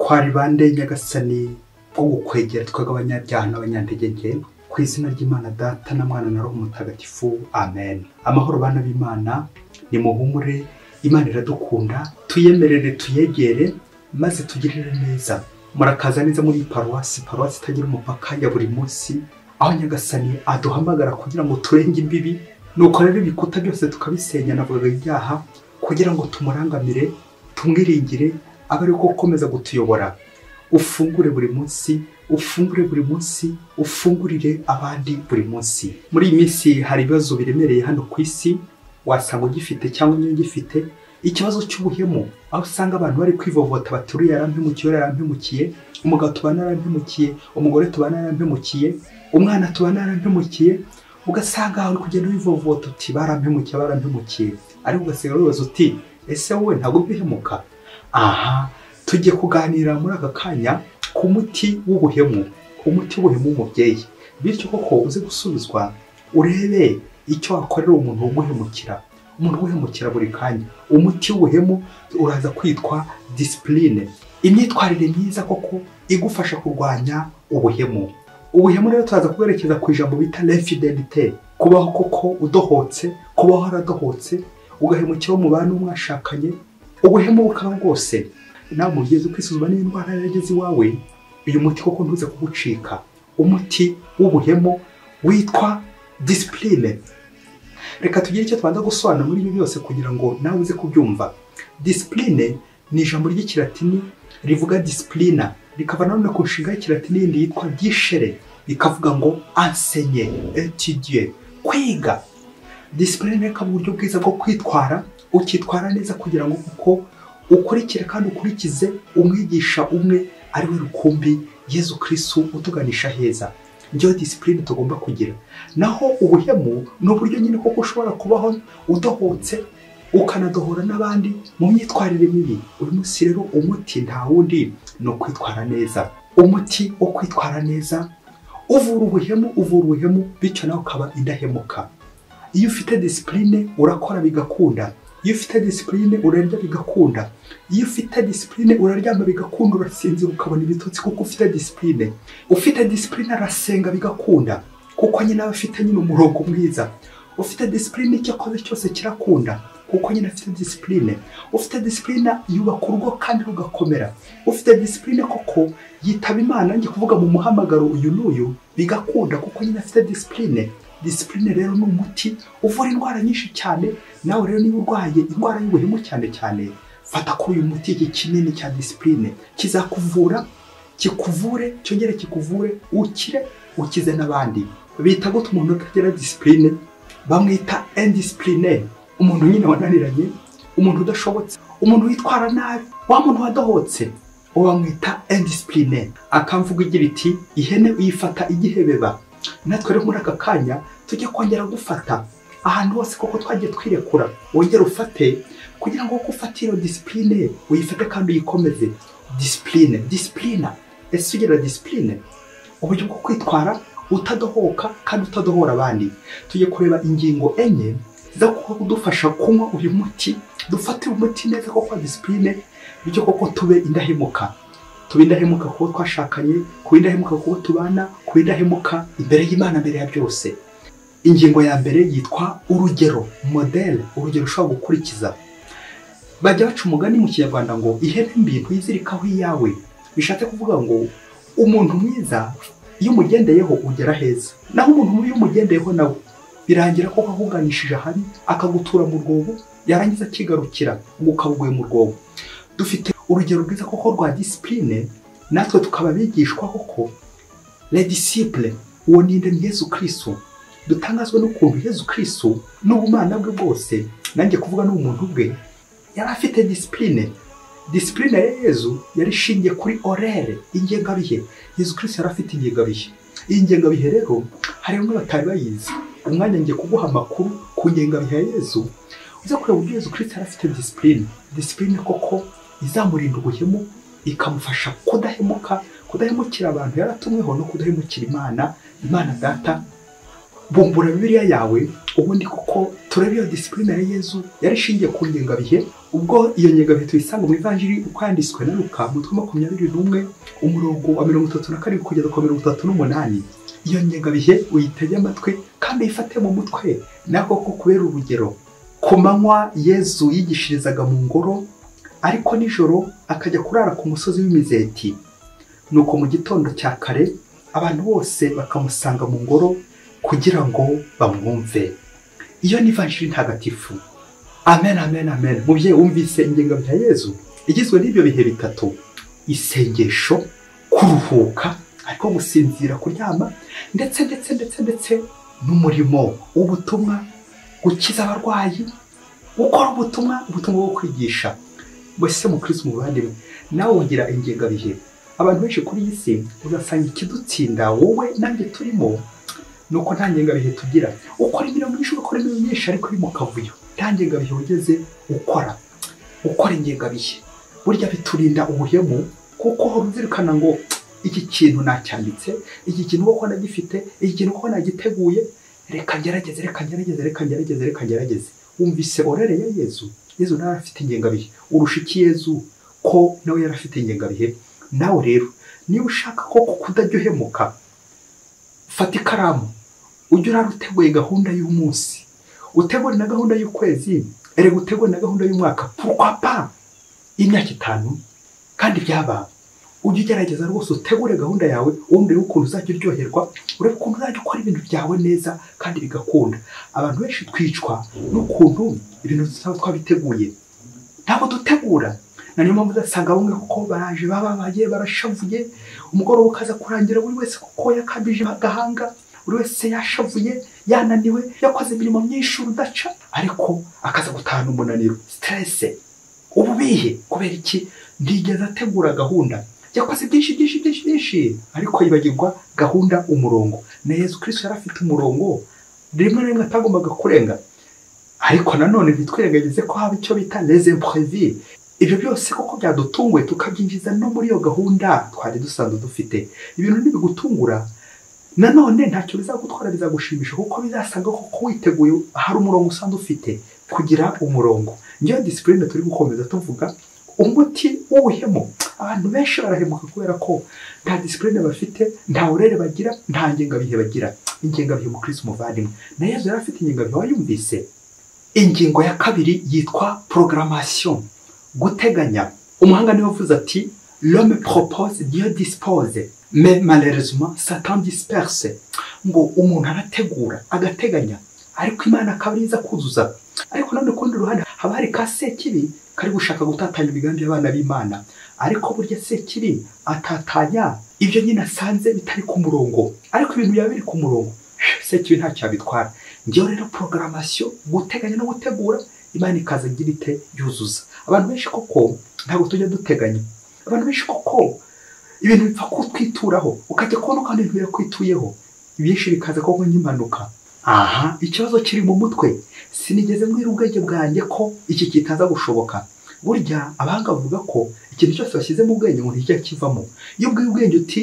Twari bande Nyagasani bwo gukwegera twebwe abanyabyaha n'abanyantege nke, ku izina ry'Imana Data na Mwana na Roho Mutagatifu, amen. Amahoro bana b'Imana, nimuhumure, Imana iradukunda, tuyemerere tuyegere maze tugirire neza. Murakaza neza muri paruwasi, paruwasi itagira umupaka ya buri munsi, aho Nyagasani aduhamagara kugira ngo turenge imbibi, nuko rero ibikuta byose tukabisenya, navugaga ibyaha, kugira ngo tumurangamire, tumwiringire, abe ari ko ukomeza gutuyobora. Ufungure buri munsi, ufungure buri munsi, ufungurire abandi buri munsi. Muri iyi minsi hari ibibazo biremereye hano ku isi, wasanga ugifite cyangwa niyo ugifite, ikibazo cy'ubuhemu, aho usanga abantu bari kwivovota bati uriya yarampemukiye, uriya yarampemukiye, umugabo tubana yarampemukiye, umugore tubana yarampemukiye, umwana tubana yarampemukiye, ugasanga uri kugenda wivovota uti barampemukiye, barampemukiye, ariko ugasanga wibaza uti ese wowe ntabwo ubihemuka? Aha tujye kuganira muri aka kanya ku muti w'ubuhemu, umuti w'ubuhemu w'umubyeyi, bityo koko uze gusubizwa urebe icyo wakorera umuntu uguhemukira, umuntu uguhemukira buri kanya. Umuti w'ubuhemu uraza kwitwa discipline, imyitwarire myiza koko igufasha kurwanya ubuhemu. Ubuhemu rero turaza kuberekeza ku ijambo bita l'infidélité, kubaho koko udohotse, kubaho waradohotse, ugahemukira mu bantu mwashakanye, ubuhemu bukaba bwose. Nawe mubyeyi ukwisuzuma n'indwara yarageze iwawe, uyu muti koko ntuze kugucika. Umuti w'ubuhemu witwa discipline. Reka tugire icyo tubanza gusobanura muri ibi byose kugira ngo nawe uze kubyumva. Discipline ni ijambo ry'ikilatini rivuga disciplina, rikava nanone ku nshinga y'ikilatini yindi yitwa discere, bikavuga ngo enseigner, étudier, kwiga. Discipline ikaba uburyo bwiza bwo kwitwara, ukitwara neza kugira ngo kuko ukurikire kandi ukurikize umwigisha umwe ari we rukumbi Yezu Kristu utuganisha heza. Njyewe discipline tugomba kugira. Naho ubuhemu ni uburyo nyine koko ushobora kubaho udohotse, ukanadohora n'abandi mu myitwarire mibi. Uyu munsi rero umuti nta wundi ni ukwitwara neza. Umuti wo kwitwara neza uvura ubuhemu, uvura ubuhemu, bityo nawe ukaba indahemuka. Iyo ufite discipline urakora bigakunda. Iyo ufite discipline urarya bigakunda. Iyo ufite discipline uraryama bigakunda, urasinzira ukabona ibitotsi kuko ufite discipline. Ufite discipline arasenga bigakunda kuko nyine aba afite nyine umurongo mwiza. Ufite discipline icyo akoze cyose kirakunda kuko nyine afite discipline. Ufite discipline yubaka urugo kandi rugakomera. Ufite discipline koko yitaba Imana, njye kuvuga mu muhamagaro uyu n'uyu, bigakunda kuko nyine afite discipline. Discipline rero ni umuti uvura indwara nyinshi cyane. Nawe rero niba urwaye indwara y'ubuhemu cyane cyane, fata kuri uyu muti, iki kinini cya discipline kizakuvura, kikuvure, cyongere kikuvure, ukire, ukize n'abandi. Bita gute umuntu utagira discipline? Bamwita indiscipliné, umuntu nyine wananiranye, umuntu udashobotse, umuntu witwara nabi, wa muntu wadohotse, bamwita indiscipliné. Akamvuga igira iti ihene uyifata igihebeba. Natwe rero muri aka kanya tujye kongera gufata ahantu hose koko twagiye twirekura, wongere ufate kugira ngo ufate iyo discipline, uyifate kandi uyikomeze. Discipline, disciplina. Ese ugira discipline? Uburyo bwo kwitwara utadohoka kandi utadohora abandi. Tujye kureba ingingo enye zo kudufasha kunywa uyu muti, dufate umuti neza koko discipline, bityo koko tube indahemuka. Tube indahemuka kuko twashakanye, kuba indahemuka kuko tubana, kuba indahemuka imbere y'Imana mbere ya byose. Ingingo ya mbere yitwa urugero, model, urugero ushobora gukurikiza. Bajya baca umugani mu Kinyarwanda ngo ihene mbi ntuyizirikaho iyawe. Bishatse kuvuga ngo umuntu mwiza iyo umugendeyeho ugera heza, naho umuntu mubi iyo umugendeyeho nawe birangira koko akuganishije ahabi, akagutura mu rwobo, yarangiza akigarukira ukaba uguye mu rwobo. Dufite urugero rwiza koko rwa discipline, natwe tukaba bigishwa koko les disciples, uwo ni nde? Yezu Kristu. Dutangazwa n'ukuntu Yezu Kristu n'ubumana bwe bwose, nanjye kuvuga n'ubumuntu bwe, yari afite discipline. Discipline ya Yezu yari ishingiye kuri horaire, ingengabihe. Yezu Kristu yari afite ingengabihe. Iyi ngengabihe rero hari bamwe batari bayizi. Umwanya ngiye kuguha amakuru ku ngengabihe ya Yezu, uza kureba uburyo Yezu Kristu yari afite discipline. Discipline koko izamurinda ubuhemu, ikamufasha kudahemuka, kudahemukira abantu yaratumweho no kudahemukira Imana, Imana Data Bumbura Bibiliya yawe ubundi, kuko turebe iyo discipline ya Yezu yari ishingiye ku ngengabihe. Ubwo iyo ngengabihe tuyisanga mu Ivanjiri uko yanditswe na Luka, umutwe 21, umurongo wa 37 kugeza ku 38. Iyo ngengabihe uyitege amatwi kandi uyifate mu mutwe, nako ko kubera urugero. Ku manywa Yezu yigishirizaga mu ngoro, ariko nijoro akajya kurara ku musozi w'Imizeti. Nuko mu gitondo cya kare abantu bose bakamusanga mu ngoro kugira ngo bamwumve. Iyo ni Ivanjiri ntagatifu. Amen, amen, amen. Mubyeyi, wumvise ingengabihe ya Yezu igizwe n'ibyo bihe bitatu: isengesho, kuruhuka ariko gusinzira, kuryama, ndetse ndetse ndetse ndetse n'umurimo w'ubutumwa, gukiza abarwayi, gukora ubutumwa, ubutumwa bwo kwigisha. Mbese mukristo muvandimwe, nawe ugira ingengabihe. Abantu benshi kuri iyi si uzasanga ikidutsinda wowe nanjye turimo nuko nta ngengabihe tugira. Ukora imirimo myinshi, ugakora imirimo myinshi, ariko uri mu kavuyo, nta ngengabihe wigeze ukora. Ukora ingengabihe burya biturinda ubuhemu, kuko uhora uzirikana ngo iki kintu nacyanditse, iki kintu koko nagifite, iki kintu koko nagiteguye, reka ngerageze, reka ngerageze, reka ngerageze, reka ngerageze. Wumvise orere ya Yezu. Yezu nawe afite ingengabihe. Urusha iki Yezu ko nawe yari afite ingengabihe? Nawe rero niba ushaka koko kudajya uhemuka, fata ikaramu ujye urara uteguye gahunda y'umunsi, utegure na gahunda y'ukwezi, erega utegure na gahunda y'umwaka, pourquoi pas imyaka 5. Kandi byaba ujye ugerageza rwose utegure gahunda yawe, ubundi urebe ukuntu uzajya uryoherwa, urebe ukuntu uzajya ukora ibintu byawe neza kandi bigakunda. Abantu benshi twicwa n'ukuntu ibintu tutaba twabiteguye, ntabwo dutegura. Na niyo mpamvu uzasanga bamwe kuko baraje bababaye, barashavuye, umugoroba ukaza kurangira buri wese kuko yakabije agahanga, buri wese yashavuye, yananiwe, yakoze imirimo myinshi urudaca, ariko akaza gutahana umunaniro, stress, ububihe. Kubera iki? Ntigeze ategura gahunda. Yakoze byinshi byinshi byinshi byinshi, ariko yibagirwa gahunda, umurongo. Na Yezu Kristo yari afite umurongo rimwe na rimwe atagombaga kurenga. Ariko nanone ntitwirengagize ko haba icyo bita les imprévus. Ibyo byose koko byadutunguye tukabyinjiza no muri iyo gahunda twari dusanzwe dufite. Ibintu ntibigutungura nanone ntacyo bizagutwara, bizagushimisha, kuko bizasanga koko witeguye, hari umurongo usanzwe ufite. Kugira umurongo niyo discipline turi gukomeza tuvuga, umuti w'ubuhemu. Abantu benshi barahemuka kubera ko nta discipline bafite, nta urere bagira, nta ngengabihe bagira. Ingengabihe mukristo muvandimwe, na Yezu yari afite ingengabihe, wayumvise. Ingingo ya kabiri yitwa programmation, guteganya. Umuhanga niwe wavuze ati l'homme propose, Dieu dispose, mais malheureusement Satan disperse. Ngo umuntu arategura agateganya, ariko Imana akaba ariza kuzuza. Ariko none ku rundi ruhande haba hari ka Sekibi kari gushaka gutatanya imigambi y'abana b'Imana. Ariko burya Sekibi atatanya ibyo nyine asanze bitari ku murongo, ariko ibintu byaba biri ku murongo Sekibi ntacyo abitwara. Ngewe rero programmation, guteganya no gutegura, Imana ikaza igira ite? Yuzuza. Abantu benshi koko ntabwo tujya duteganya. Abantu benshi koko ibintu bipfa kutwituraho, ukajya kubona kandi ibintu birakwituyeho, ibyinshi bikaza koko nk'impanuka. Aha ikibazo kiri mu mutwe. Sinigeze mbwira ubwenge bwanjye ko iki kitaza gushoboka. Burya abahanga bavuga ko ikintu cyose washyize mu bwenge ngo ntijya kivamo. Iyo ubwiye ubwenge uti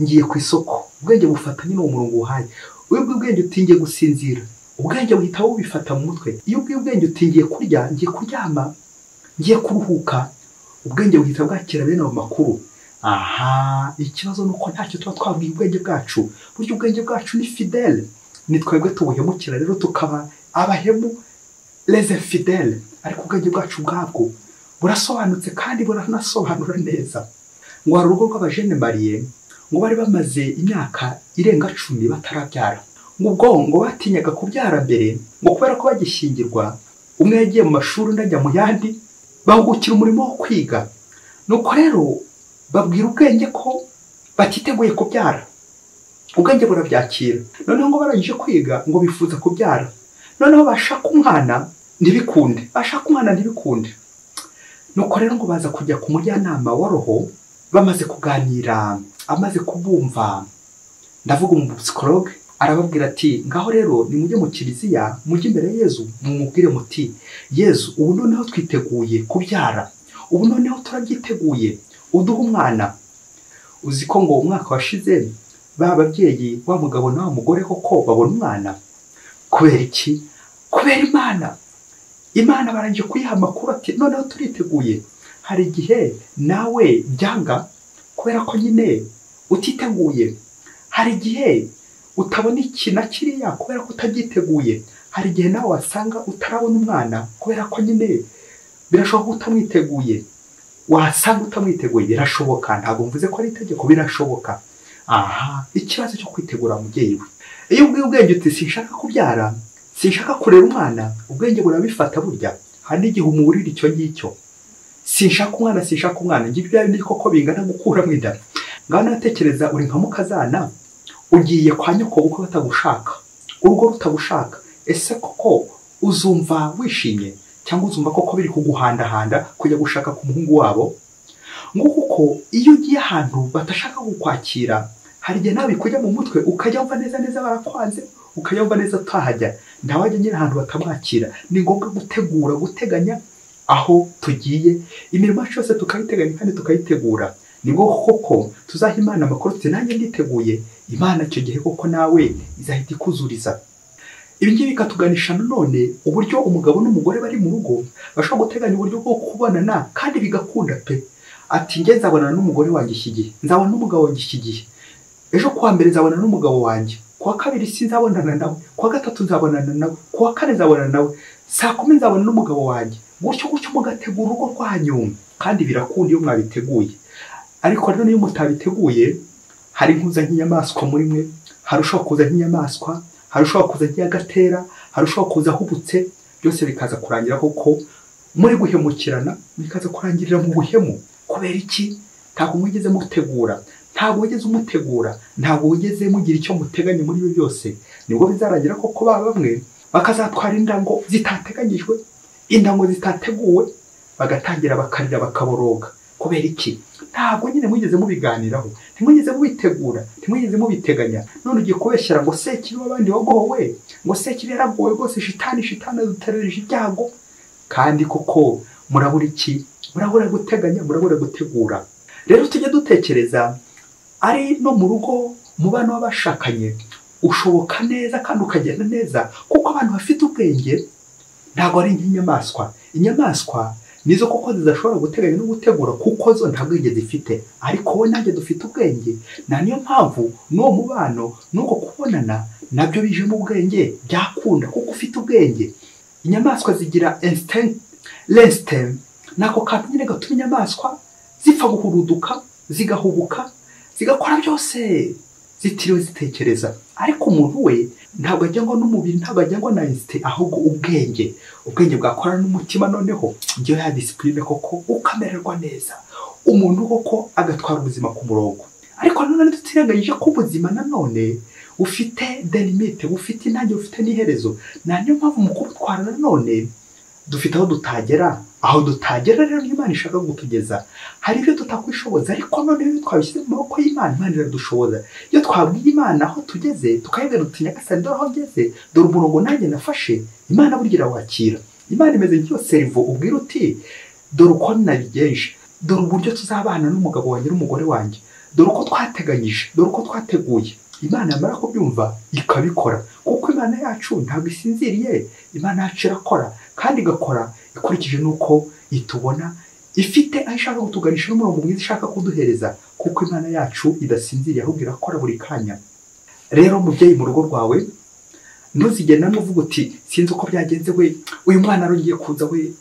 ngiye ku isoko, ubwenge bufata nyine uwo murongo uhaye. Iyo ubwiye ubwenge uti ngiye gusinzira, ubwenge buhita bubifata mu mutwe. Iyo ubwiye ubwenge uti ngiye kurya, ngiye kuryama, ngiye kuruhuka, ubwenge buhita bwakira bene ayo makuru. Aha ikibazo ni uko ntacyo tuba twabwiye ubwenge bwacu. Burya ubwenge bwacu ni fidèle, ni twebwe tubuhemukira rero tukaba abahemu, les infidèles. Ariko ubwenge bwacu ubwabwo burasobanutse kandi buranasobanura neza. Ngo hari urugo rw'abajene mariye, ngo bari bamaze imyaka irenga 10 batarabyara. Ngo ubwo ngo batinyaga kubyara mbere, ngo kubera ko bagishyingirwa, umwe yagiye mu mashuri undi ajya mu yandi, bahugukira umurimo wo kwiga. Nuko rero babwira ubwenge ko batiteguye kubyara, ubwenge burabyakira. Noneho ngo barangije kwiga ngo bifuza kubyara, noneho bashaka umwana ntibikunde, bashaka umwana ntibikunde. Nuko rero ngo baza kujya ku mujyanama wa roho, bamaze kuganira, amaze kubumva, ndavuga umupsikologe, arababwira ati ngaho rero nimujye mu kiliziya, mujye imbere ya Yezu, mumubwire muti Yezu ubu noneho twiteguye kubyara, ubu noneho turabyiteguye, uduhe umwana. Uzi ko ngo umwaka washize ba babyeyi wa mugabo na wa mugore koko babona umwana. Kubera iki? Kubera Imana. Imana barangije kuyiha amakuru ati noneho turiteguye. Hari igihe nawe byanga kubera ko nyine utiteguye. Hari igihe utabona iki na kiriya kubera ko utabyiteguye. Hari igihe nawe wasanga utarabona umwana kubera ko nyine birashoboka ko utamwiteguye. Wasanga utamwiteguye, birashoboka, ntabwo mvuze ko ari itegeko, birashoboka. Aha, ikibazo cyo kwitegura mubyeyi we. Iyo ubwiye ubwenge uti sinshaka kubyara, sinshaka kurera umwana, ubwenge burabifata burya. Hari n'igihe umuburira icyo ngicyo. Sinshaka umwana, sinshaka umwana, ngibyo bya bindi koko bingana gukuramo inda. Ngaho natekereza uri nka mukazana, ugiye kwa nyoko uko batagushaka, urugo rutagushaka. Ese koko uzumva wishimye cyangwa uzumva koko biri kuguhandahanda kujya gushaka ku muhungu wabo? Ngo kuko iyo ugiye ahantu batashaka kukwakira, hari igihe nawe kujya mu mutwe ukajya wumva neza neza barakwanze, ukajya wumva neza utahajya. Ntawajya nyine ahantu batamwakira. Ni ngombwa gutegura, guteganya aho tugiye, imirimo yacu yose tukayiteganya kandi tukayitegura. Nibwo koko tuzaha Imana amakuru tuti nanjye nditeguye. Imana icyo gihe koko nawe izahita ikuzuriza. Ibi ngibi bikatuganisha nanone uburyo umugabo n'umugore bari mu rugo bashobora guteganya uburyo bwo kubonana kandi bigakunda pe. Ati njye nzabonana n'umugore wanjye iki gihe, nzabona n'umugabo wanjye iki gihe, ejo kuwa mbere nzabonana n'umugabo wanjye, kuwa kabiri sinzabonana nawe, kuwa gatatu nzabonana nawe, kuwa kane nzabonana nawe, saa 10 nzabonana n'umugabo wanjye. Gutyo gutyo mugategura urugo rwanyu, kandi birakunda iyo mwabiteguye. Ariko rero niyo mutabiteguye, hari nkuza nk'inyamaswa muri mwe, hari ushobora kuza nk'inyamaswa, hari ushobora kuza nk'agatera, hari ushobora kuza ahubutse, byose bikaza kurangira koko muri guhemukirana, bikaza kurangirira mu buhemu. Kubera iki? Ntabwo mwigeze mutegura, ntabwo wigeze umutegura, ntabwo wigeze mugira icyo muteganya muri ibyo byose. Nibwo bizarangira koko ba bamwe bakazatwara indango zitateganyijwe, indango zitateguwe, bagatangira bakarira bakaboroga. Kubera iki? Ntabwo nyine mwigeze mubiganiraho, ntimwigeze mubitegura, ntimwigeze mubiteganya. None ugiye kubeshyera ngo sekibi w'abandi wagowe, ngo sekibi yaragowe rwose, shitani shitani aduterereje ibyago. Kandi koko murabura iki? Murabura guteganya, murabura gutegura. Rero tujye dutekereza ari no mu rugo mubano w'abashakanye ushoboka neza kandi ukagenda neza, kuko abantu bafite ubwenge ntabwo ari nk'inyamaswa. Inyamaswa nizo koko zidashobora guteganya no gutegura kuko zo nta bwenge zifite. Ariko wowe nanjye dufite ubwenge, na niyo mpamvu n'uwo mubano n'uko kubonana nabyo bije mu bwenge byakunda kuko ufite ubwenge. Inyamaswa zigira instinct, l'instinct nako kantu nyine gatuma inyamaswa zipfa guhuruduka, zigahubuka, zigakora byose zitiriwe zitekereza. Ariko umuntu we ntabwo ajyangwa n'umubiri, ntabwo ajyangwa na instinct, ahubwo ubwenge. Ubwenge bwakora n'umutima, noneho ngiyo ya discipline koko ukamererwa neza, umuntu koko agatwara ubuzima ku murongo. Ariko nanone tutirengagije ko ubuzima nanone ufite delimite, ufite intangiriro, ufite n'iherezo. Na niyo mpamvu mu kubutwara nanone dufite aho tutagera. Aho tutagera rero niyo Imana ishaka kutugeza. Hari ibyo tutakwishoboza, ariko noneho iyo twabishyize mu maboko y'Imana, Imana iradushoboza. Iyo twabwiye Imana aho tugeze, tukayibwira tuti Nyagasani dore aho ngeze, dore umurongo nanjye nafashe, Imana burya irawakira. Imana imeze nk'iyo serivo ubwira uti dore uko nabigenje, dore uburyo tuzabana n'umugabo wanjye n'umugore wanjye, dore uko twateganyije, dore uko twateguye. Imana yamara kubyumva ikabikora, kuko Imana yacu ntabwo isinziriye. Imana yacu irakora kandi igakora ikurikije nuko itubona, ifite aho ishaka kutuganisha n'umurongo mwiza ishaka kuduhereza, kuko Imana yacu idasinziriye ahubwo irakora buri kanya. Rero mubyeyi mu rugo rwawe ntuzigere namwe uvuga uti sinzi uko byagenze we, uyu mwana arongeye kuza we,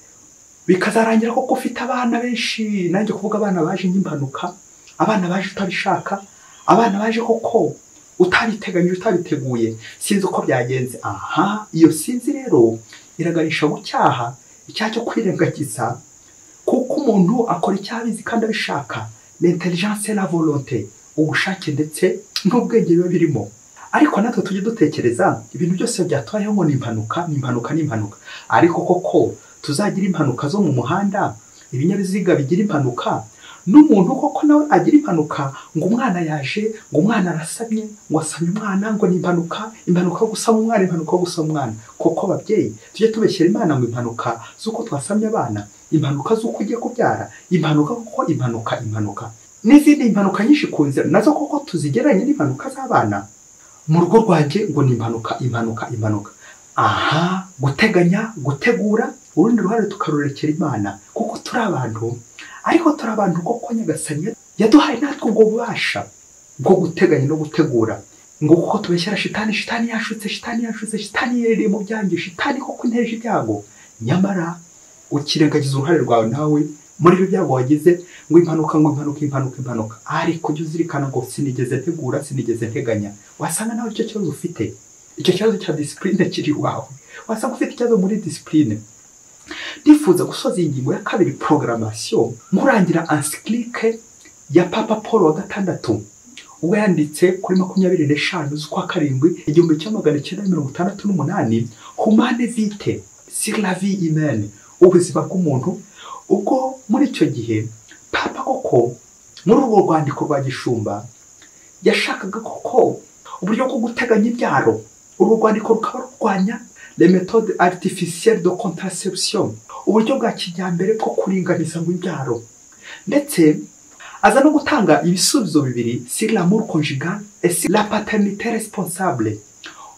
bikazarangira koko ufite abana benshi. Nanjye kuvuga abana baje nk'impanuka, abana baje utabishaka, abana baje koko utabiteganyije, utabiteguye, sinzi uko byagenze. Aha, iyo sinzi rero iraganisha mu cyaha, icyaha cyo kwirengagiza, kuko umuntu akora icyaha abizi kandi abishaka. L'intelligence et la volonté, ubushake ndetse n'ubwenge biba birimo. Ariko natwe tujye dutekereza ibintu byose byatwayeho ngo ni impanuka, ni impanuka, ni impanuka. Ariko koko tuzagira impanuka zo mu muhanda, ibinyabiziga bigira impanuka, n'umuntu koko nawe agira impanuka, ngo umwana yaje, ngo umwana arasamye, ngo asamye umwana, ngo ni impanuka, impanuka yo gusama umwana, impanuka yo gusama umwana. Koko babyeyi tujye tubeshyera Imana ngo impanuka z'uko twasamye abana, impanuka z'uko ugiye kubyara, impanuka koko, impanuka, impanuka n'izindi impanuka nyinshi ku nzira, nazo koko tuzigereranye n'impanuka z'abana. Mu rugo rwanjye ngo ni impanuka, impanuka, impanuka. Aha, guteganya, gutegura, urundi ruhare tukarurekera Imana, kuko turi abantu, ariko turi abantu koko Nyagasani yaduhaye natwe ubwo bubasha bwo guteganya no gutegura. Ngo kuko tubeshyera shitani, shitani yashutse, shitani yashutse, shitani yerereye mu byanjye, shitani koko inteje ibyago. Nyamara ukirengagiza uruhare rwawe nawe muri ibyo byago wagize, ngo impanuka, ngo impanuka, impanuka, impanuka. Ariko ujye uzirikana ngo sinigeze ntegura, sinigeze nteganya. Wasanga nawe icyo kibazo ufite, icyo kibazo cya discipline kiri iwawe, wasanga ufite ikibazo muri discipline. Ndifuza gusoza iyi ngingo ya kabiri, programmation, nkurangira encyclique ya Papa Paul wa gatandatu, ubwo yanditse kuri 25 z'ukwa karindwi 1968, Humane Vitae sur la vie humaine, ubuzima bw'umuntu. Ubwo muri icyo gihe Papa koko muri urwo rwandiko rwa gishumba yashakaga koko uburyo bwo guteganya ibyaro. Urwo rwandiko rukaba rurwanya les méthodes artificielles de contraception, uburyo bwa kijyambere bwo kuringaniza ngo ibyaro, ndetse aza no gutanga ibisubizo bibiri sur l'amour conjugal et sur la paternité responsable.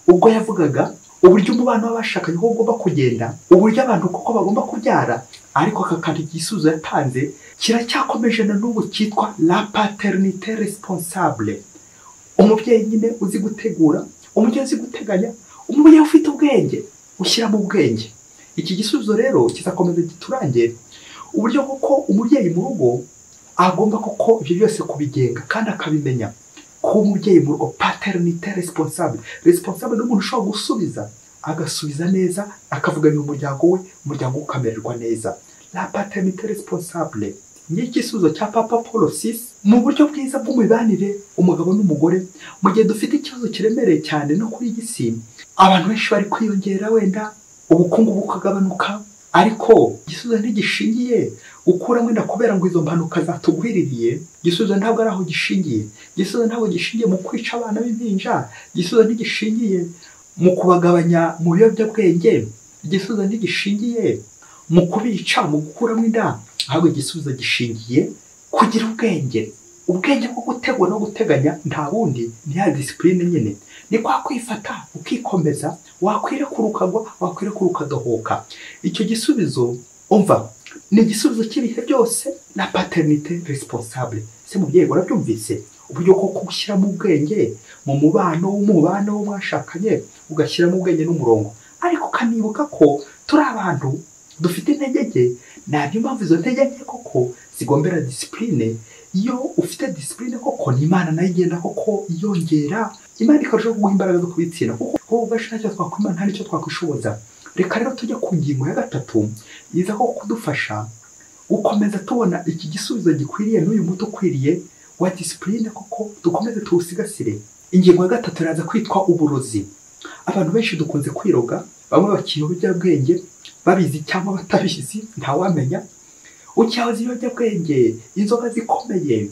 Ubwo yavugaga uburyo umubano w'abashakanye ko ugomba kugenda, uburyo abantu koko bagomba kubyara, ariko aka kantu igisubizo yatanze kiracyakomeje na n'ubu, cyitwa la paternité responsable. Umubyeyi nyine uzi gutegura, umubyeyi uzi guteganya, umubyeyi ufite ubwenge, ushyira mu bwenge. Iki gisubizo rero kizakomeza giturange uburyo koko umubyeyi mu rugo agomba koko ibyo byose kubigenga kandi akabimenya. Kuba umubyeyi mu rugo, paternité responsable. Responsable ni umuntu ushobora gusubiza, agasubiza neza, akavuganira umuryango we, umuryango we ukamererwa neza. La paternité responsable ni igisubizo cya Papa Paul VI mu buryo bwiza bw'imibanire umugabo n'umugore. Mu gihe dufite ikibazo kiremereye cyane no kuri iyi si, abantu benshi bari kwiyongera, wenda ubukungu bukagabanuka, ariko igisubizo ntigishingiye gukura wenda kubera ngo izo mpanuka zatugwiririye. Igisubizo ntabwo ari aho gishingiye. Igisubizo ntabwo gishingiye mu kwica abana b'impinja. Igisubizo ntigishingiye mu kubagabanya mu biyobyabwenge. Igisubizo ntigishingiye mu kubica, mu gukuramo inda. Ahubwo igisubizo gishingiye kugira ubwenge, ubwenge bwo gutegura no guteganya. Nta bundi, ni ya discipline nyine, ni kwa kwifata ukikomeza, wakwirekura ukagwa, wakwirekura ukadohoka. Icyo gisubizo umva ni igisubizo cy'ibihe byose, la paternité responsable. Se mubyeyi warabyumvise uburyo bwo gushyiramo ubwenge mu mubano w'umubano w'umwashakanye, ugashyiramo ubwenge n'umurongo, ariko ukanibuka ko turi abantu dufite intege nke. Ntabyo mpamvu izo ntege nke koko zigombera discipline. Iyo ufite discipline koko ni Imana nayo igenda koko yongera, Imana ikarushaho kuguha imbaraga zo kubitsinda, kuko wowe ubwacu ntacyo twakwimana, nta n'icyo twakwishoboza. Reka rero tujye ku ngingo ya gatatu iza ko kudufasha gukomeza tubona iki gisubizo gikwiriye n'uyu muti ukwiriye wa discipline, koko dukomeze tuwusigasire. Ingingo ya gatatu iraza kwitwa uburozi. Abantu benshi dukunze kwiroga, bamwe bakiha ibiyobyabwenge babizi cyangwa batabizi, ntawamenya. Ucyahoze ibiyobyabwenge, inzoga zikomeye,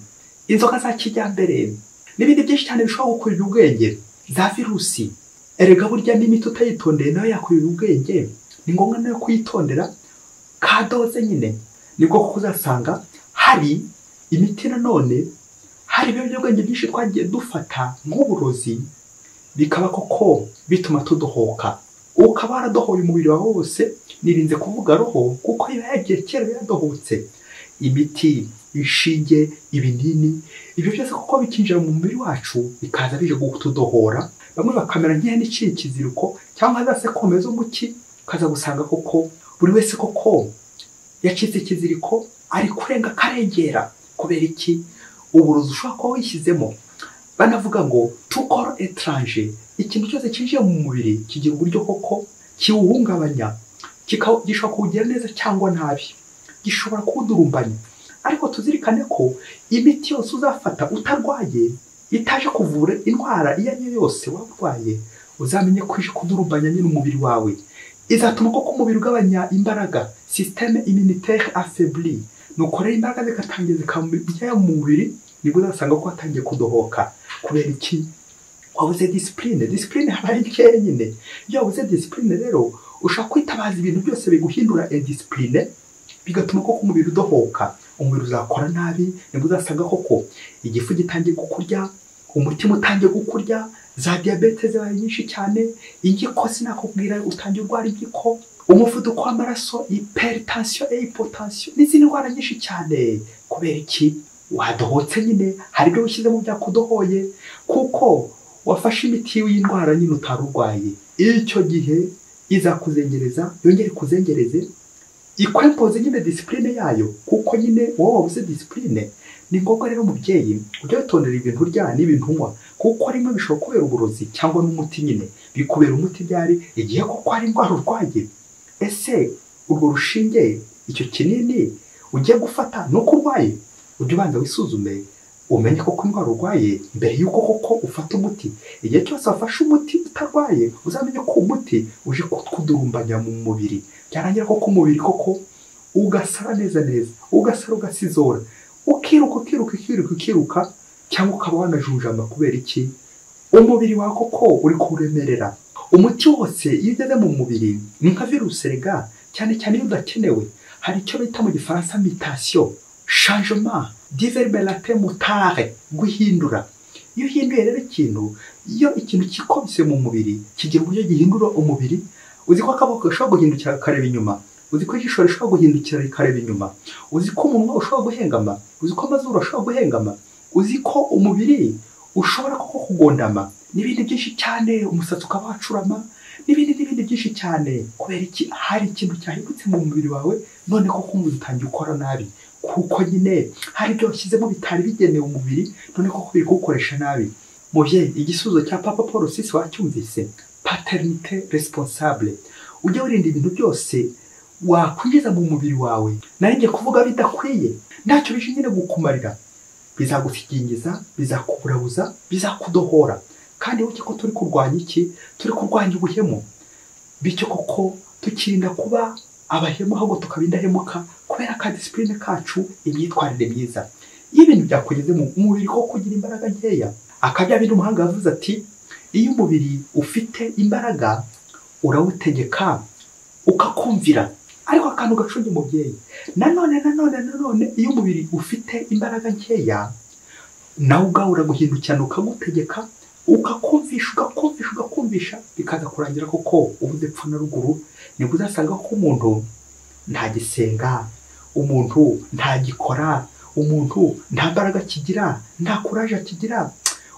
inzoga za kijyambere n'ibindi byinshi cyane bishobora gukurira ubwenge, za virusi. Erega burya n'imiti utayitondeye nayo yakurira ubwenge, ni ngombwa nayo kuyitondera kadoze nyine. Nibwo kuko uzasanga hari imiti nanone, hari ibiyobyabwenge byinshi twagiye dufata nk'uburozi, bikaba koko bituma tudohoka. Ukaba waradohoye umubiri wawe wose, nirinze kuvuga roho kuko iba yagiye kera yaradohotse. Imiti, inshinge, ibinini, ibyo byose kuko bikinjira mu mubiri wacu bikaza bije kutudohora, bamwe bakamera nk'ihene iciye ikiziriko cyangwa za sekome zo mu cyi, ukaza gusanga koko buri wese koko yacitse ikiziriko, ari kurenga akarengera. Kubera iki? Uburozi ushobora kuba wishyizemo. Banavuga ngo tout corps étranger, ikintu cyose cyinjiye mu mubiri kigira uburyo koko kiwuhungabanya, gishobora kuwugira neza cyangwa nabi, gishobora kuwudurumbanya. Ariko tuzirikane ko imiti yose uzafata utarwaye, itaje kuvura indwara iyo ari yo yose waba urwaye, uzamenye ko ije kudurumbanya nyine umubiri wawe. Izatuma koko umubiri ugabanya imbaraga, système immunitaire affaibli. Nuko rero imbaraga zigatangira zikajya mu mubiri, nibwo uzasanga ko watangiye kudohoka. Kubera iki? Wabuze discipline. Discipline habaye nkeya nyine. Iyo wabuze discipline rero ushobora kwitabaza ibintu byose biguhindura indiscipline, bigatuma koko umubiri udohoka, umubiri uzakora nabi. Nibwo uzasanga koko igifu gitangiye kukurya, umutima utangiye kukurya, Za diyabete zibaye nyinshi cyane, impyiko sinakubwira, utangiye urwara impyiko, umuvuduko w'amaraso, hypertension et hypotension n'izindi ndwara nyinshi cyane. Kubera iki? Wadohotse nyine, hari ibyo wishyizemo byakudohoye, kuko wafashe imiti y'indwara nyine utari urwaye. Icyo gihe izakuzengereza, yongere ikuzengereze, ikwempoze nyine discipline yayo, kuko nyine wowe wabuze discipline. Ni ngombwa rero umubyeyi ujya witondera ibintu urya n'ibintu unywa, kuko rimwe bishobora kubera uburozi cyangwa n'umuti nyine bikubera umuti byari igihe koko hari indwara urwaye. Ese urwo rushinge, icyo kinini ugiye gufata nuko urwaye? Ujye ubanza wisuzume umenye koko indwara urwaye mbere y'uko koko ufata umuti. Igihe cyose wafashe umuti utarwaye, uzamenye ko umuti uje kudurumbanya mu mubiri, byarangira koko umubiri koko ugasara neza neza, ugasara ugasizora, ukiruka ukiruka ukiruka ukiruka, cyangwa ukaba wanajunjama. Kubera iki? Umubiri wawe koko uri kuwuremerera. Umuti wose iyo ugeze mu mubiri ni nka virusi rega, cyane cyane iyo udakenewe. Hari icyo bita mu gifaransa mutation, changement diverberate mutare, guhindura. Iyo uhinduye rero ikintu, iyo ikintu kikobise mu mubiri kigira uburyo gihindura umubiri. Uzi ko akaboko gashobora guhindukira kakareba inyuma, uzi ko ijisho rishobora guhindukira rikareba inyuma, uzi ko umunwa ushobora guhengama, uzi ko amazuru ashobora guhengama, uzi ko umubiri ushobora koko kugondama, n'ibindi byinshi cyane, umusatsi ukaba wacurama, n'ibindi n'ibindi byinshi cyane. Kubera iki? Hari ikintu cyahindutse mu mubiri wawe, none koko umubiri utangiye ukora nabi, kuko nyine hari ibyo washyizemo bitari bigenewe umubiri, none koko biri kuwukoresha nabi. Mubyeyi, igisubizo cya Papa Paul VI wacyumvise, paternité responsable. Ujye wirinda ibintu byose wakwinjiza mu mubiri wawe, nari kuvuga bidakwiye, ntacyo bije nyine gukumarira, bizagusigingiza, bizakuburabuza, bizakudohora. Kandi wibuke ko turi kurwanya iki? Turi kurwanya ubuhemu. Bityo koko tukirinda kuba abahemu, ahubwo tukaba indahemuka kubera ka discipline kacu, imyitwarire myiza. Iyo ibintu byakugeze mu mubiri koko kugira imbaraga nkeya, akabya bindi umuhanga yavuze ati iyo umubiri ufite imbaraga urawutegeka ukakumvira. Ariko akantu gacunge umubyeyi, nanone nanone nanone iyo umubiri ufite imbaraga nkeya, nawe ubwawe uraguhindukirana ukagutegeka, ukakumvisha ukakumvisha ukakumvisha, bikaza kurangira koko ubuze epfo na ruguru. Nibwo uzasanga ko umuntu ntagisenga, umuntu ntagikora, umuntu nta mbaraga akigira, nta kuraje akigira,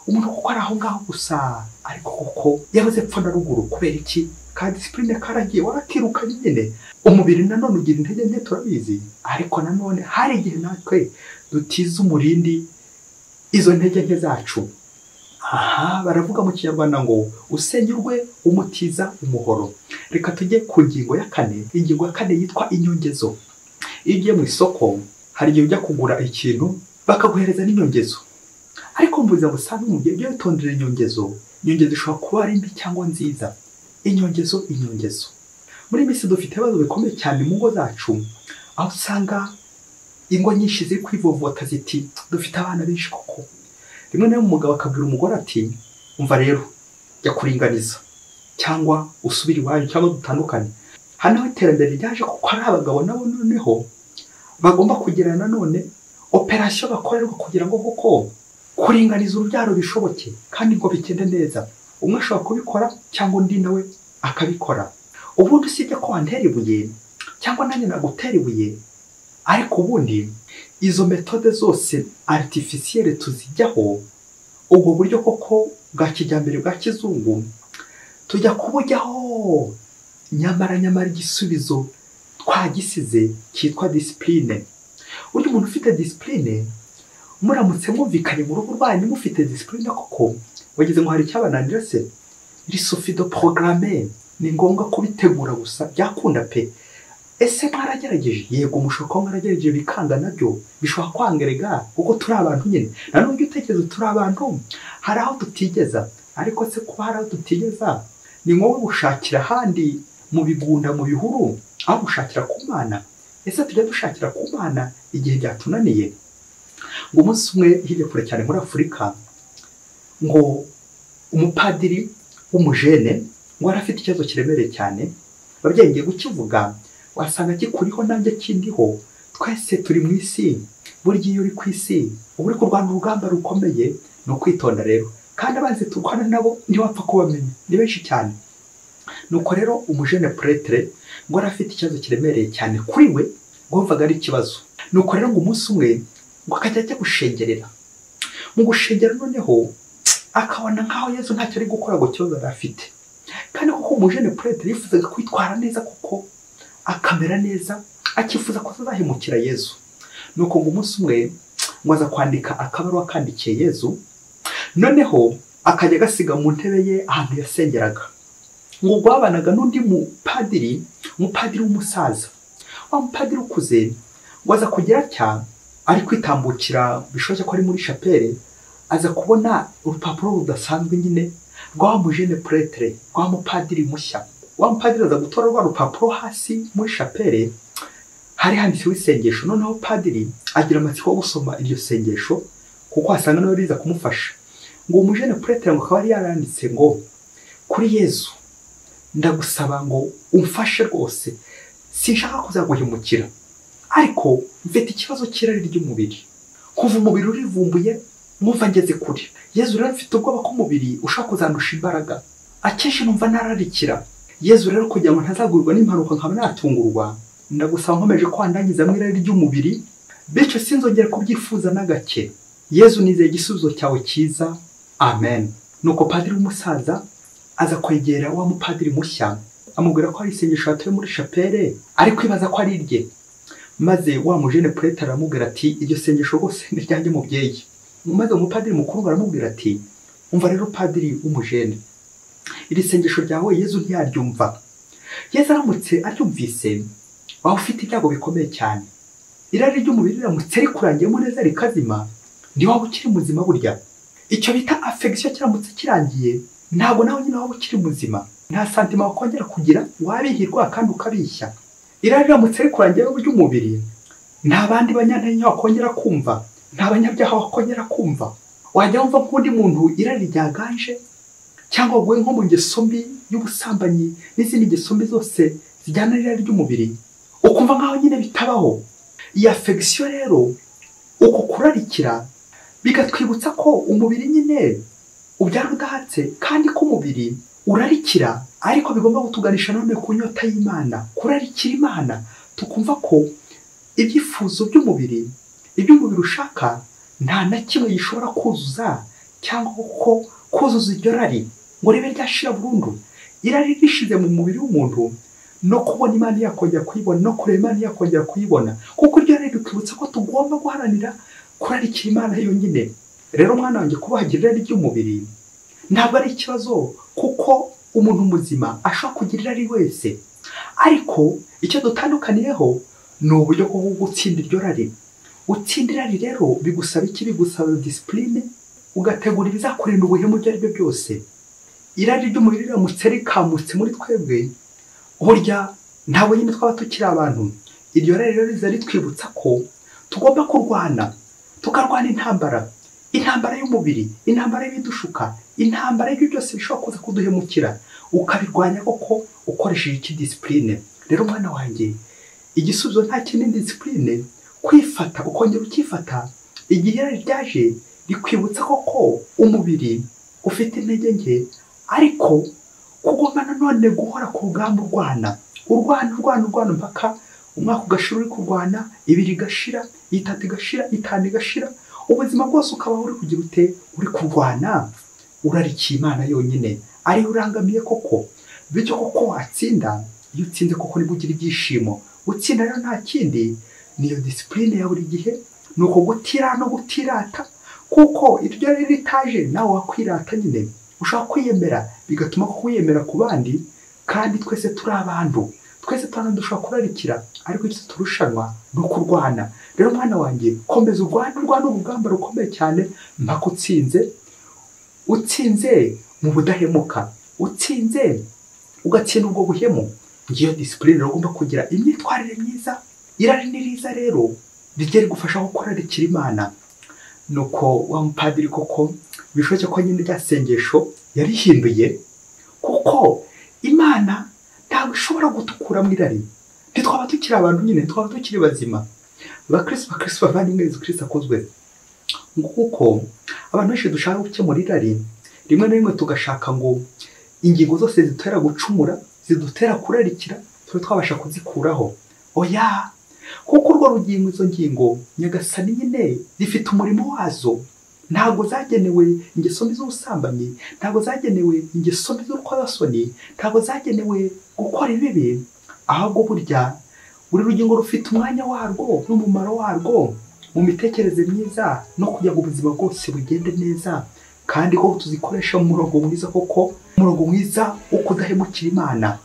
umuntu kuko ari aho ngaho gusa, ariko koko yabuze epfo na ruguru. Kubera iki? Ka discipline karagiye, warakirukanye nyine. Umubiri nanone ugira intege nke turabizi, ariko nanone hari igihe natwe dutiza umurindi izo ntege nke zacu. Aha baravuga mu kinyarwanda ngo usenyurwe umutiza umuhoro. Reka tujye ku ngingo ya kane. Ingingo ya kane yitwa inyongezo. Iyo ugiye mu isoko hari igihe ujya kugura ikintu bakaguhereza n'inyongezo, ariko mu buzima busanzwe umubyeyi ujye witondera inyongezo. Inyongezo ishobora kuba ari mbi cyangwa nziza. Inyongezo, inyongezo. Muri iyi minsi dufite ibibazo bikomeye cyane mu ngo zacu, aho usanga ingo nyinshi ziri kwivovota ziti dufite abana benshi koko. Rimwe na rimwe umugabo akabwira umugore ati umva rero jya kuringaniza, cyangwa usubire iwanyu, cyangwa dutandukane. Hano iterambere ryaje kuko hari abagabo nabo noneho bagomba kugira nanone operasiyo bakorerwa kugira ngo koko kuringaniza urubyaro bishoboke kandi ngo bigende neza. Umwe ashobora kubikora cyangwa undi nawe akabikora. Ubundi usibye ko wantera ibuye cyangwa nanjye nagutera ibuye, ariko ubundi izo metode zose artificielle tuzijyaho, ubwo buryo koko bwa kijyambere bwa kizungu tujya kubujyaho, nyamara nyamara igisubizo twagisize cyitwa discipline. Burya umuntu ufite discipline, muramutse mwumvikanye mu rugo rwanyu mufite discipline koko, wagize ngo hari icyabananira se? Il suffit de programmer, ni ngombwa kubitegura gusa byakunda pe. Ese mwaragerageje? Yego mushobora kuba mwaragerageje bikanga, nabyo bishobora kwangerega kuko turi abantu nyine. Nanone ujye utekereza turi abantu, hari aho tutigeza. Ariko se kuba hari aho tutigeza ni ngombwa gushakira ahandi mu bigunda, mu bihuru, aho gushakira ku Mana? Ese tujya dushakira ku Mana igihe byatunaniye? Ngo umunsi umwe hirya kure cyane muri Afurika, ngo umupadiri w'umujene ngo yari afite ikibazo kiremereye cyane. Babyeyi ngiye kukivuga, wasanga kikuriho nanjye kindiho, twese turi mu isi. Burya iyo uri ku isi uba uri kurwana urugamba rukomeye, ni ukwitonda rero. Kandi abanzi turwana nabo ntiwapfa kubamenya, ni benshi cyane. Nuko rero umujene prêtre ngo yari afite ikibazo kiremereye cyane kuri we, ngo yumvaga ari ikibazo. Nuko rero ngo umunsi umwe ngo akajya ajya gushengerera. Mu gushengera noneho akabona nkaho Yezu ntacyo ari gukora ngo kibazo yari afite. Kandi kuko umujene prêtre yifuzaga kwitwara neza kuko akamera neza, akifuza ko azahemukira Yezu. Nuko ngo umunsi umwe ngo aza kwandika akabaruwa kandikiye Yezu, noneho akajya agasiga mu ntebe ye ahantu yasengeraga. Ngo gwabanaga n'undi mupadiri, umupadiri w'umusaza. Wa mupadiri ukuze ngo aza kugira atya ari kwitambukira, bishoboke ko ari muri chapelle, aza kubona urupapuro rudasanzwe nyine rwa mujene prêtre, rwa mupadiri mushya. Wa mupadiri aza gutora rwa rupapuro hasi muri chapelle, hari handitseho isengesho. Noneho padiri agira amatsiko yo gusoma iryo sengesho kuko asanga nawe riza kumufasha. Ngo umujene prêtre ngo akaba yari yaranditse ngo kuri Yezu ndagusaba ngo umfashe rwose, sinshaka kuzaguhemukira, ariko mfite ikibazo cy'irari ry'umubiri. Kuva umubiri urivumbuye mwumva ngeze kure. Yezu rero mfite ubwoba ko umubiri ushobora kuzandusha imbaraga, akenshi numva nararikira. Yezu rero kugira ngo ntazagurwa n'impanuka nkaba natungurwa, ndagusaba nkomeje ko wandangiza mu irari ry'umubiri, bityo sinzongere kubyifuza na gake. Yezu nizeye igisubizo cyawe cyiza, amen. Nuko padiri w'umusaza aza kwegera wa mupadiri mushya, amubwira ko hari isengesho yatoye muri chapelle, ari kwibaza ko ari irye. Maze wa mujene prêtre aramubwira ati iryo sengesho rwose ni ryanjye mubyeyi. Maze umupadiri mukuru aramubwira ati umva rero padiri w'umujene, iri sengesho ryawe Yezu ntiyaryumva. Yezu aramutse aryumvise waba ufite ibyago bikomeye cyane. Irari ry'umubiri riramutse rikurangiyemo neza rikazima, ntiwaba ukiri muzima burya. Icyo bita affection kiramutse kirangiye, ntabwo nawe nyine waba ukiri muzima. Nta santima wakongera kugira, wabihirwa kandi ukabishya. Irari riramutse rikurangiyemo ry'umubiri, nta bandi banyantege wakongera kumva, nta banyabyaha wakongera kumva. Wajya wumva nk'undi muntu irari ryaganje, cyangwa waguye nko mu ngeso mbi y'ubusambanyi n'izindi ngeso mbi zose zijyana n'irari ry'umubiri, ukumva nkaho nyine bitabaho. Iyi affection rero, uko kurarikira, bigatwibutsa ko umubiri nyine ubyara udahatse, kandi ko umubiri urarikira, ariko bigomba kutuganisha none ku nyota y'Imana, kurarikira Imana, tukumva ko ibyifuzo by'umubiri, ibyo umubiri ushaka nta na kimwe gishobora kuzuza, cyangwa ko kuzuza iryo rari ngo ribe ryashira burundu. Irari rishize mu mubiri w'umuntu, no kubona Imana yakongera kuyibona, no kureba Imana yakongera kuyibona, kuko iryo rari rikwibutsa ko tugomba guharanira kurarikira Imana yonyine. Rero mwana wanjye, kubahagira irari ry'umubiri ntabwo ari ikibazo, kuko umuntu muzima ashobora kugira irari wese, ariko icyo dutandukaniyeho ni uburyo bwo gutsinda iryo rari. Utsinda irari rero bigusaba iki? Bigusaba discipline, ugategura ibizakurinda ubuhemu ibyo ari byo byose. Irari ry'umubiri riramutse rikamutse muri twebwe, burya ntabwo nyine twaba tukiri abantu. Iryo rari rero riza ritwibutsa ko tugomba kurwana, tukarwana intambara, intambara y'umubiri, intambara y'ibidushuka, intambara y'ibyo byose bishobora kuza kuduhemukira, ukabirwanya koko ukoresheje iki? Discipline. Rero mwana wanjye, igisubizo nta kindi, discipline, kwifata, ukongera ukifata. Igihe irari ryaje rikwibutsa koko umubiri ufite intege nke, ariko kugomba nanone guhora ku rugamba urwana, urwana, urwana, urwana mpaka umwaka ugashira uri kurwana, ibiri igashira, itatu igashira, itanu igashira, ubuzima bwose ukabaho uri kugira ute? Uri kurwana, urarikiye Imana yonyine, ariyo urangamiye koko. Bityo koko watsinda, iyo utsinze koko nibwo ugira ibyishimo. Gutsinda rero nta kindi, niyo discipline ya buri gihe, ni uko gutira no gutirata, kuko iryo rari ritaje nawe wakwirata nyine, ushobora kwiyemera, bigatuma kwiyemera ku bandi, kandi twese turi abantu, twese turi dushobora kurarikira, ariko icyo turushanwa ni ukurwana. Rero mwana wanjye, komeza urwane, urwane urugamba rukomeye cyane mpaka utsinze, utsinze mu budahemuka, utsinze ugatsinda ubwo buhemu. Ngiyo discipline rero ugomba kugira, imyitwarire myiza. Irari ni riza rero rijye rigufasha gukurarikira Imana. Nuko wa mupadiri koko bishoboke ko nyine rya sengesho yarihinduye, kuko Imana ntabwo ishobora gutukura mu irari. Ntitwaba tukiri abantu nyine, ntitwaba tukiri bazima. Bakristo, bakristo bavandimwe, Yezu Kristo akozwe. Kuko abantu benshi dushaka gukemura irari, Rimwe na rimwe tugashaka ngo ingingo zose zidutera gucumura, zidutera kurarikira, tube twabasha kuzikuraho. Oya, kuko urwo rugingo, izo ngingo Nyagasani nyine zifite umurimo wazo. Ntabwo zagenewe ingeso mbi z'ubusambanyi, ntabwo zagenewe ingeso mbi z'urukozasoni, ntabwo zagenewe gukora ibibi, ahubwo burya buri rugingo rufite umwanya warwo n'umumaro warwo mu mitekerereze myiza no kugira ngo ubuzima bwose bugende neza, kandi ko tuzikoresha mu murongo mwiza, koko umurongo mwiza wo kudahemukira Imana.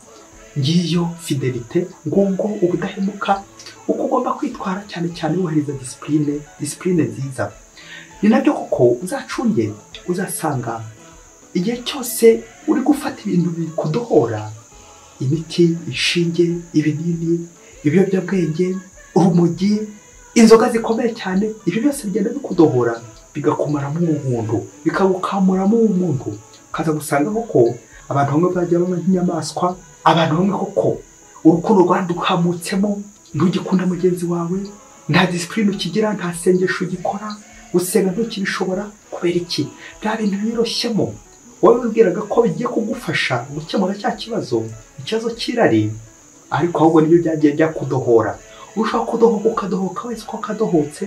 Ngiyo fidelite, ngubwo ubudahemuka, uko ugomba kwitwara cyane cyane wubahiriza disipurine, disipurine nziza. Ni nabyo koko uzacunge, uzasanga igihe cyose uri gufata ibintu bikudohora, imiti, inshinge, ibinini, ibiyobyabwenge, urumogi, inzoga zikomeye cyane, ibyo byose bigenda bikudohora, bigakumaramo ubumuntu, bikagukamuramo ubumuntu. Ukaza gusanga koko abantu bamwe bagiye baba nk'inyamaswa, abantu bamwe koko urukundo rwadukamutsemo, ntugikunda mugenzi wawe, nta disipurine ukigira, nta sengesho ugikora, gusenga ntukibishobora. Kubera iki? Bya bintu biroshyemo wowe wibwiraga ko bigiye kugufasha gukemura cya kibazo, ikibazo cy'irari, ariko ahubwo nibyo byagiye byakudohora. Ushobora kudohoka ukadohoka wese uko kadohotse,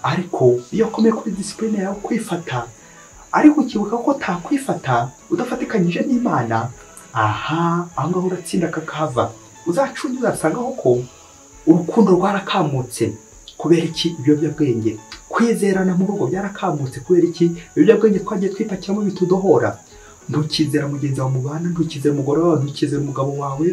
ariko iyo ukomeye kuri disipurine yawe kwifata, ariko ukibuka ko utakwifata udafatikanyije n'Imana, aha aho ngaho uratsinda kakahava. Uzacunge uzasanga ko urukundo rwarakamutse. Kubera iki? Ibiyobyabwenge. Kwizerana mu rugo byarakamutse. Kubera iki? Ibiyobyabwenge twagiye twipakiramo bitudohora. Ntukizera mugenzi wawe mubana, ntukizera umugore wawe, ntukizera umugabo wawe.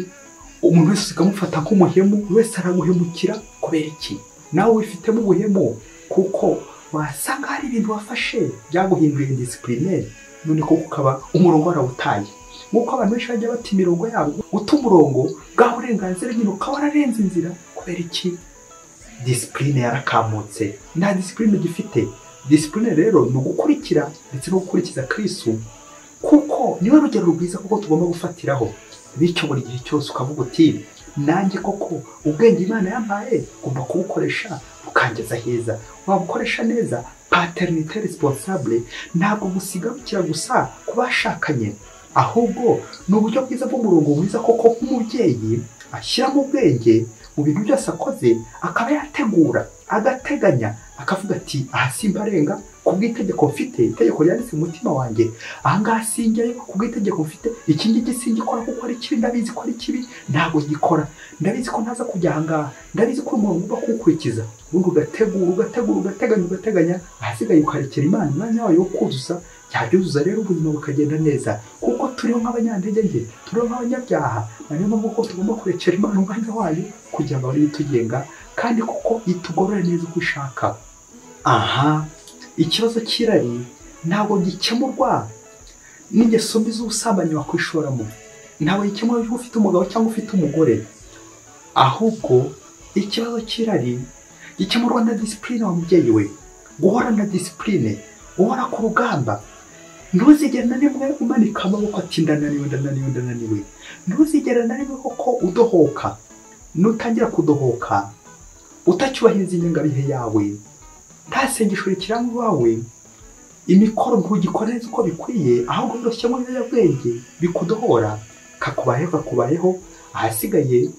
Umuntu wese ukamufata nk'umuhemu, wese araguhemukira. Kubera iki? Nawe wifitemo ubuhemu, kuko wasanga hari ibintu wafashe byaguhinduye indisipurine, none koko ukaba umurongo warawutaye. Nk'uko abantu benshi bajya bata imirongo yabo, guta umurongo bwa burenganzira nyine ukaba wararenze inzira. Kubera iki? Disipurine yarakamutse, nta disipurine ugifite. Disipurine rero ni ugukurikira ndetse no gukurikiza Kristo, kuko niwe rugero rwiza kuko tugomba gufatiraho. Bityo buri gihe cyose ukavuga uti nanjye koko ubwenge Imana yampaye ngomba kubukoresha bukangeza heza. Wabukoresha neza, paternité responsable ntabwo gusigarukira gusa ku bashakanye, ahubwo ni uburyo bwiza bw'umurongo mwiza koko nk'umubyeyi ashyiramo ubwenge mu bintu byose akoze, akaba yategura, agateganya, akavuga ati aha simbarenga ku bw'itegeko mfite, itegeko ryanditse mu mutima wanjye, aha ngaha sinjyayo ku bw'itegeko mfite, iki ngiki singikora kuko ari kibi, ndabizi ko ari kibi, ntabwo gikora, ndabizi ko ntaza kujya aha ngaha, ndabizi ko umurongo ugomba kuwukurikiza. Ubundi ugategura, ugategura, ugateganya, ugateganya, ahasigaye ukarekera Imana umwanya wayo wo kuzuza. Yabyuzuza rero ubuzima bukagenda neza, kuko turiho nk'abanyantege nke, turiho nk'abanyabyaha. Niyo mpamvu ko tugomba kurekera Imana umwanya wayo kugira ngo abe itugenga, kandi kuko itugorore neza uko ishaka. Aha ikibazo cy'irari ntabwo gikemurwa n'ingeso mbi z'ubusambanyi wakwishoramo, ntabwo gikemurwa iyo ufite umugabo cyangwa ufite umugore, ahubwo ikibazo cy'irari gikemurwa na disipurine wa mubyeyi we, guhora na disipurine, guhora ku rugamba. Ntuzigere na rimwe umanika amaboko ati ndananiwe, ndananiwe, ndananiwe. Ntuzigere na rimwe koko udohoka. Nutangira kudohoka utacyubahiriza ingengabihe yawe, nta sengesho rikiranga iwawe, imikoro ntugikora neza uko bikwiye, ahubwo biroshyemo ibiyobyabwenge bikudohora, kakubayeho kakubayeho. Ahasigaye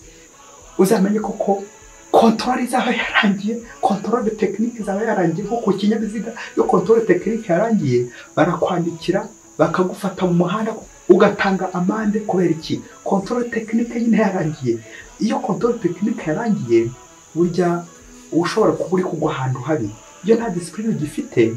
uzamenye koko kontorore izaba yarangiye, kontorore tekinike izaba yarangiye. Nko ku kinyabiziga, iyo kontorore tekinike yarangiye barakwandikira bakagufata mu muhanda ugatanga amande. Kubera iki? Kontorore tekinike nyine yarangiye. Iyo kontorore tekinike yarangiye, burya ushobora kuba uri kugwa ahantu habi. Iyo nta disipurine ugifite,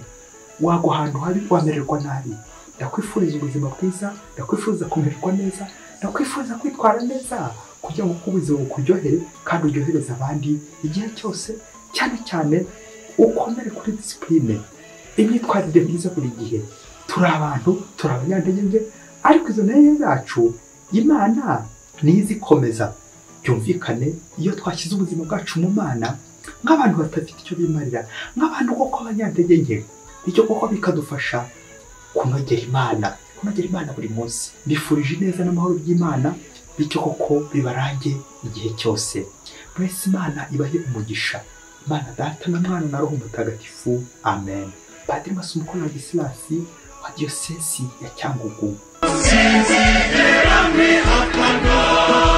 wagwa ahantu habi, wamererwa nabi. Ndakwifuriza ubuzima bwiza, ndakwifuriza kumererwa neza, ndakwifuriza kwitwara neza, kugira ngo ubuzima bukuryohere kandi uryohereze abandi igihe cyose. Cyane cyane ukomere kuri disipurine, imyitwarire myiza buri gihe. Turi abantu, turi abanyantege nke, ariko izo ntege zacu Imana niyo izikomeza. Byumvikane, iyo twashyize ubuzima bwacu mu Mana nk'abantu badafite icyo bimarira, nk'abantu koko abanyantege nke, bityo koko bikadufasha kunogera Imana, kunogera Imana buri munsi. Mbifurije ineza n'amahoro by'Imana, bityo koko bibarange igihe cyose. Mwese Imana ibahe umugisha. Imana Data na Mwana na Roho Mutagatifu. Amen. Padiri Masumbuko Ladislas, Wa Diyosezi ya Cyangugu. Sinzigera mbihakana.